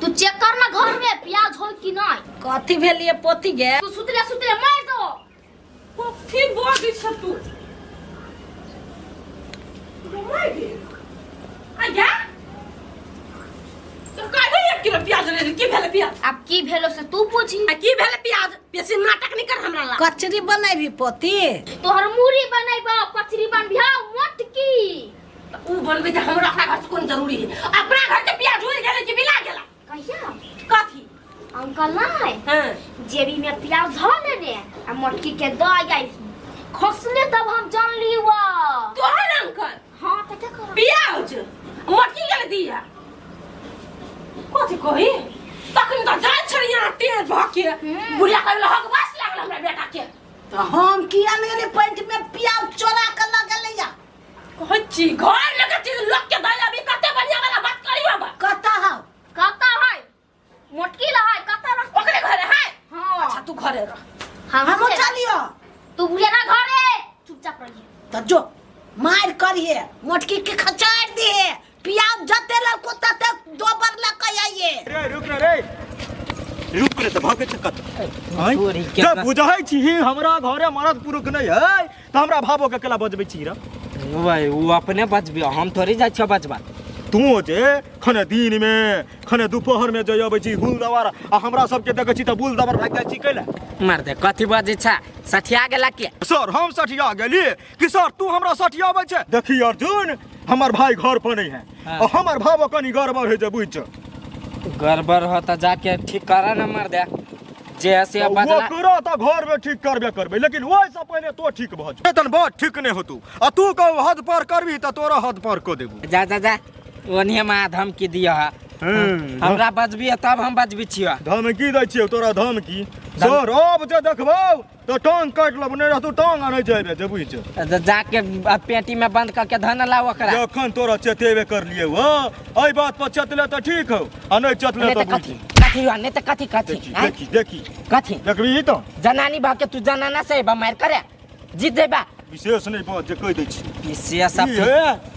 तू चेक कर ना घर में प्याज हो कि नहीं। कथी भेलिए पोती गे? तू सुतले सुतले मार दो। कथी बजै छ तू? मार गेल आया तो काहे 1 किलो प्याज ले की भेलै प्याज? अब की भेलो से तू पूछी। आ की भेलै प्याज? बेसी नाटक नहीं कर हमरा ला। कचरी बनैबी पोती? तोहर मूड़ी बनैबो, कचरी बनबिहा मोटकी। त ऊ बनबै त हमरा अपना घर से कोन जरूरी है? अपना घर के प्याज उड़ गेलै कि मिला गेला? कहिया? कथी? अंकल नहीं हां जेबी में प्याज धर लेने आ मोटकी के द आई खसले तब हम जान ली वा। तोहर अंकल? हां त क्या करब? प्याज मोटकी गेल दिया कथी कही? तखन त जाइ छलियै यहाँ टेढ़ भऽ के। बुढ़िया कहल हक बस लागल हमरा बेटा के। तो हम किया ने गेली पैंट में प्याज चोरा के लगलैया? कहै छी घर में के चीज लोग के दया भी कते बढ़िया वाला बात करियो बा। कतऽ हौ? कतऽ है? मोटकी ला है, कतऽ रह? ओकरे घरे है। हां। अच्छा तू घरे रह। हां हमहूँ चलियो। तू बुढ़िया ना घरे चुपचाप रहिए। तो जो मार करिए मोटकी के खचाड़ दिए प्याज जते लड़को तते दोबर लके आइए। रे रुक रे रे रुक रे त भागे छ कत तोरी के जब बुझै छी हमरा घरे मरद पुरुख नहीं है त हमरा भाबो के केला बजबै छी रे। भाई वो अपने बचबी हम थोड़ी जाइ छियो बचबा। तू जे खने दिन में खने दोपहर में जे अबै छी हुल दवार आ हमरा सबके देखै छी त बुल दवार भागि जाइ छी कैला? मार दे कथी बजै छ सठिया गेला के? सर हम सठिया गेली कि सर तू हमरा सठियाबै छै? देखी अर्जुन हमर भाई घर पर नहीं है हाँ। और हमर भाव कनी गड़बड़ है जे बुझ जा। गड़बड़ हो त जाके ठीक कर न मार दे जे से वो बजला करो त घर में ठीक करबे करबे लेकिन ओहि से पहले तो ठीक भ जो। तन बात ठीक नहीं होतू आ तू कहू हद पार करबी त तोरा हद पार क देबू। जा जा जा ओनिये मा धमकी दियो हा। हमरा बजबी तब हम बजबी छियो। धमकी दै छियो तोरा धमकी। सर अब जे देखबौ त टांग काटि लेबौ नहीं रहतौ टांग आनै जेबे जे बुझ जा। जाके पेटी में बंद करके धन लाओ ओकरा। जखन तोरा चेतेबे कर लिए हो एहि बात पर चेतले त ठीक हो आ नहीं चेतले नहीं त त बुझ। कथी कथी हुआ नहीं त कथी कथी देखी आँय? देखी देखी कथी देखबी त जनानी भाव के तू जनाना से बा मार करे जीत जेबा। विशेष नहीं बात जे कहि दै छी विशेष सब ई हे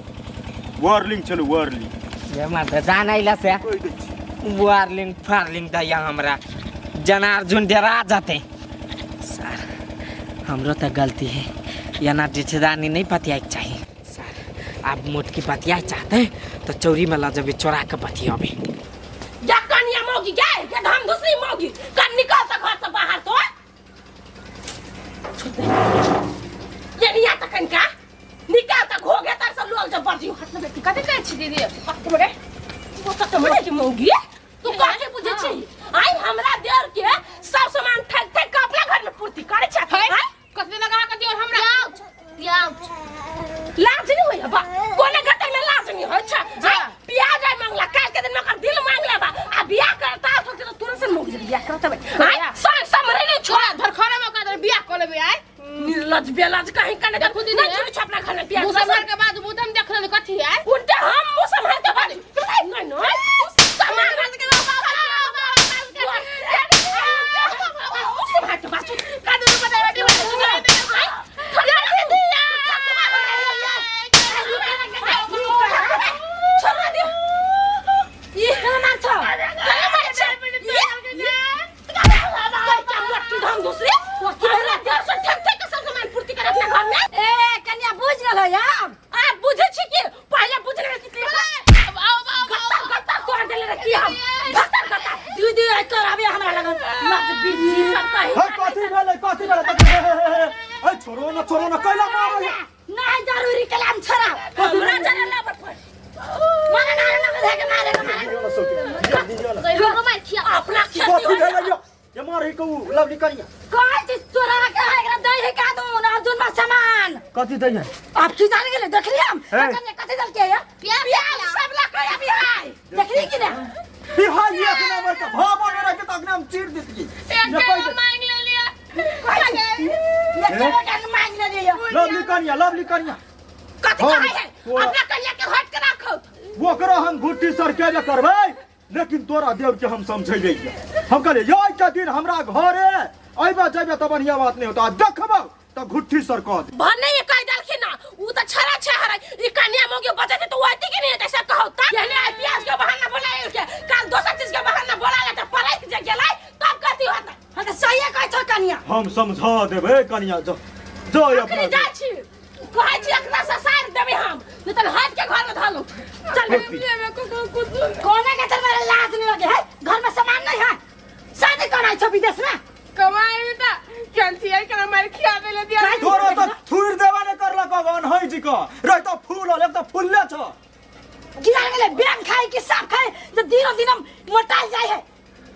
वार्लिंग चलू वार्लिंग ये मार दे जान आइला से कहि दै छी वार्लिंग फार्लिंग दैया हमरा जनार्जुन डेरा जाते। सर हमरो तो गलती है याना डिठदानी नहीं पतियाए के चाहिए। सर आप मोटकी पतियाए चाहते तो चोरी में ला जबे चोरा के पतियाबे। जा कनिया मौगी गए के हम दूसरी मौगी कन निकल त घर से बाहर तो ये नहीं आता कनका निकाल त घोगे तर से लोग जब बर्जी हट न बेटी कथी कहै छी दीदी? कथी मरे वो त मरे की मौगी तू कथी बुझै छी? आई हमरा देर के सब सामान ठक ठक के अपना घर में पूर्ति करे छै। है? कथी लगा के दियो हमरा? प्याज प्याज लाज नहीं होय बा कोने घटे में लाज नहीं होय छै। आई प्याज आई मांगला काल के दिन में कर दिल मांगला बा आ बियाह करता तो तो तुरंत से मौगी बियाह करता बे। आई संग समरे नहीं छोड़ा धरखरे में ओकरा बियाह क लेबै आई। निर्लज बेलज कहीं कने देखू दीदी, नहीं जुड़ी छै अपना घर में प्याज। मुसलमान के बाद मुदम देख लेने कथी है? उल्टे हम मुसलमान के बाद नहीं नहीं सामान के मुसलमान के बाद का दू पता बेटी छोड़ा दे ई केना छ केना मारे छ हम दूसरे हमरा देर से ठक ठक के सब सामान पूर्ति करे अपना घर में। ए कन्या बुझ गेल है आब? आ बुझे छी कि पहले बुझने रहे कि गत्ता गत्ता तोड़ देले रहे कि हम गत्ता गत्ता दीदी आई कर आबे हमरा लगन लत बीची सब कहीं हे कथी भेलै कथी भेलै कथी हे हे हे हे छोड़ो ना छोड़ो ना कैला मारै है? नहीं जरूरी कलाम छोड़ा हमरा जाने ला पर मारे ना ना धके मारे मारे दियो ना सौते दियो दियो ना। कहियो मार खिया अपना कथी भेलै यो ये मारै कहू लवली कनिया कहै छी चोरा के है एकरा दै है का दू अर्जुन बा सामान कथी दै है? आप की जान गेले देखली हम? हे। कन्या कथी दल के है? प्याज प्याज सब ला के अभी है देखली कि ना? ई हाय एक नंबर के भावो ने रखे त अगना हम चीर देती। एक किलो मांग ले लिया। ये चोरा के मांग ले लिया। लवली कनिया लवली कनिया कथी हम कहै है? अपना कन्या के हट के राखो। ओकरा हम घुट्टी सर के जे करबै लेकिन तोरा देव के हम समझेबै हम कहलियै यही के दिन हमरा घरे अइबा जइबे त बढ़िया बात नहीं होता देखबौ त घुट्ठी सर कह दे। भन्ने ये कह देलखिन ना उ त छड़ा छै हरै ई कन्या मोगी बचै छै त उ अइती कि नहीं ऐसा कहौ त पहले आई प्याज के बहाना बनायल के काल दोसर चीज के बहाना कनिया हम समझा देबै कनिया जो जो अखनी जाइ छी कहै छी अखना से साइड देबै हम नहीं त हट के घर में धलू चल कोने के तर मेरे लाज नहीं लगे है घर में सामान नहीं है शादी कराई छ विदेश में कमाई त कंची है केना मार खिया देले दिया तोरा त थुर देबा ने करलक अन है जी क रह त फूल एक त फूलले छ गिरा गेले बैंक खाए कि साफ खाए जो दिनों दिन मोटाई जाए है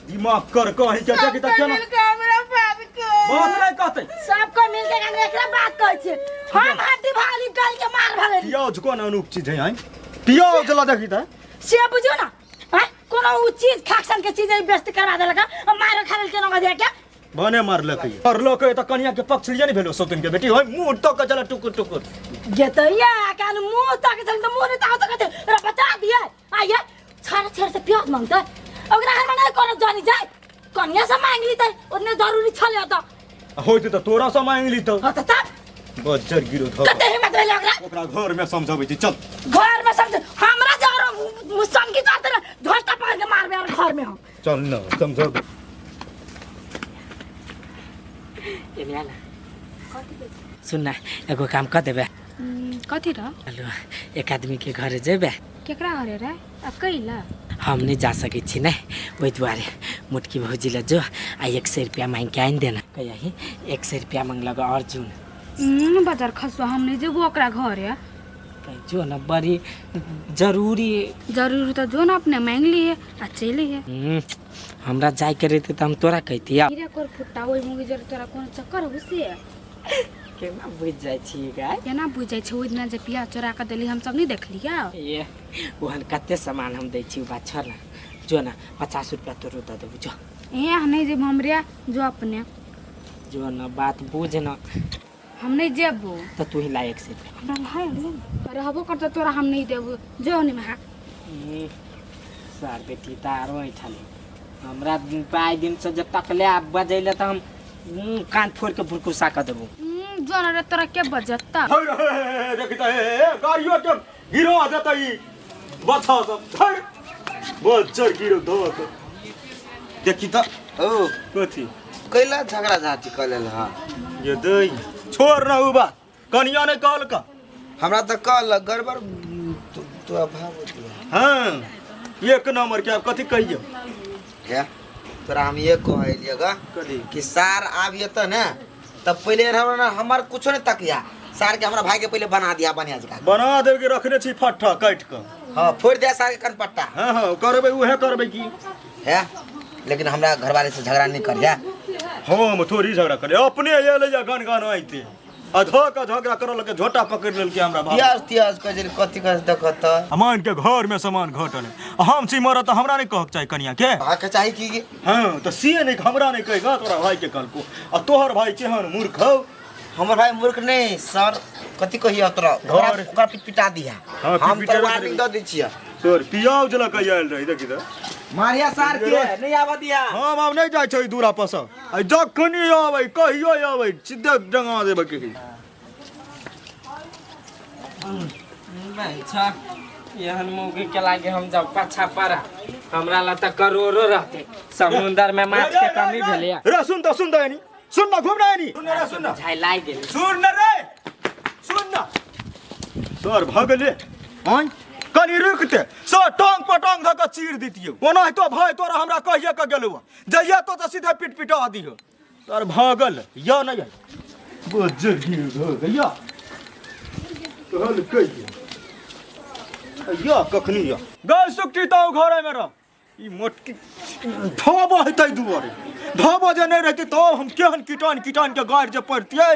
दिमाग कर कहीं के देखी त केना मिल के हमरा बात को बात नहीं कहते सबको मिल के हम एकरा बात कहै छियै हम हड्डी भाली गल के मार भगेली पियाज कोन अनूप चीज है आई पियाज ला देखी त से बुझियो ना हैं कोनो उ चीज खाक्सन के चीज बेइज्जती करा देलक आ मारो खा लेल केना दे के बने मारलक मारलक त कनिया के पक्ष लिए नहीं भेलो सौतिन के बेटी होय मुंह तक के चला टुकुर टुकुर गेतैया कान मुंह तक चल त मुंह नहीं ताव तक रे बचा दिए आइए छाड़ छाड़ से प्याज मांगते ओकरा घर में नहीं कोनो जानी जाए कनिया से मांग ली त ओतने जरूरी छले त होइत त तोरा से मांग ली त हां त तब बज्जर गिरो धो कते हिम्मत भेल ओकरा ओकरा घर में समझाबै छी चल घर में समझ हमरा जे और मुसंगी जाते ना झोटा पकड़ के मारबे और घर में हम चल न समझाबै एने आ ना सुन ना एगो काम कर देबे कथी रह हेलो एक आदमी के घरे जेबे केकरा घरे रे आ कैला हम नहीं जा सकै छी ने ओहि दुआरे मोटकी भौजी लए जो आ 100 रुपया मांगि के आनि देना कहिया 100 रुपया मांगलक अर्जुन बाजार खसुआ हम नहीं जेबो ओकरा घरे कहीं जो ना बड़ी जरूरी जरूरी तो जो ना अपने मांग लिए आ चली है हमरा जाइके रहते तऽ हम तोरा कहती हीरा कोर फुट्टा ओहि मुँह जर तोरा कोनो चक्कर हो से केना बुझि जाइ छी गाय केना बुझि जाइ छै ओहि दिना जे पियाज चोरा कऽ देली हम सब नहीं देखलियै ये ओहन कते सामान हम दै छी उ बात छोड़ ना जो ना 50 रुपया तोरो दऽ देबू जो ए नहीं जेब हमरे जो अपने जो ना बात बुझ ना हम नहीं जेबो तऽ तू ही ला 100 रुपया हमरा भाई रहबो करतो तोरा हम नहीं देबो जो नहीं महा सर बेटी तऽ आरो ऐठल हमरा पाइ दिन से जब तकले आब बजैले तऽ हम मुँह कान फोड़ के भुरकुसा कऽ देबू जो ना रे तोरा के बजता देखी तऽ हे गाड़ियो के गिरो देतै ई बच्चा सब धर बच्चा गिरो धो के देखी तऽ ओ कथी कैला झगड़ा झाँची कऽ लेल हँ ये दै छोड़ ना उ बात कनिया नहि कहलका हमरा तऽ कहलक गड़बड़ तोरा भाव हाँ एक नंबर के आब कथी कहियो हे तोरा हम ये कहलिए गा कथी कि सार आबिए तऽ ने तब पहिले हमरा ना हमर कुछो नहीं तकिया सार के हमरा भाई के पहिले बना दिया बढ़िया जगह बना देब के रखने छी फट्ठा काटि कऽ हाँ फोड़ दिया सार के कनपट्टा हाँ हाँ करबै उहे करबै की है लेकिन हमरा घरवाले से झगड़ा नहीं करिया हम थोड़ी झगड़ा करे अपने एलै या गन गन आइते आ धऽ कऽ झगड़ा करऽ लगे झोटा पकड़ि लेलकै हमरा बाप पियाज तियाज कहे छै कथी कहे देख तऽ मान के घर में सामान घटल है आ हम छी मरत तऽ हमरा नहीं कहक चाही कनिया के अहाँके के चाही की हाँ तऽ से नहीं हमरा नहीं कहेगा तोरा भाई के कहलको आ तोहर भाई केहन मूर्ख हौ हमर भाई मूर्ख नहीं सर कथी कहियो तोरा ओकरा घर। ओकरा पिट पिटा दिया हाँ, हम पिट पिटा तोरा दे वार्निंग दऽ दै छियै सर पियाज लऽ कऽ आयल रही देखी तऽ मारिया सार के नहीं आबऽ दिया हम आब नहीं जाइ छै दूरा पर से आ जखनी आबै कहियो आबै सीधे डंगा देबै के अच्छा एहन मौगी के लागे हम जाऊ पाछा पड़ा हमरा ला तऽ करोड़ो रहते समुंदर में माछ के कमी भेलै रे सुन तऽ सुन तऽ एनी सुन न घूम ना एनी सुन रे सुन न झाइ लागि गेल सुन न रे सुन न सर भऽ गेलै आँय कनि रुकते सर टांग पर टांग धऽ कऽ चीर दितियौ ओनाहितो भाय तोरा हमरा कहिए कऽ गेलौ जइया तो तऽ सीधे पिट पिटा दिहो सर भऽ गेल या नहि बज्जर गिर भऽ गया कहलकै या कखनी या गै सुकटी तो घरे में रह ई मोटकी धोबो हेतै दुआरे धोबो जे नहि रहतै तऽ हम केहन कीटान कीटान के गारि जे पड़तियै।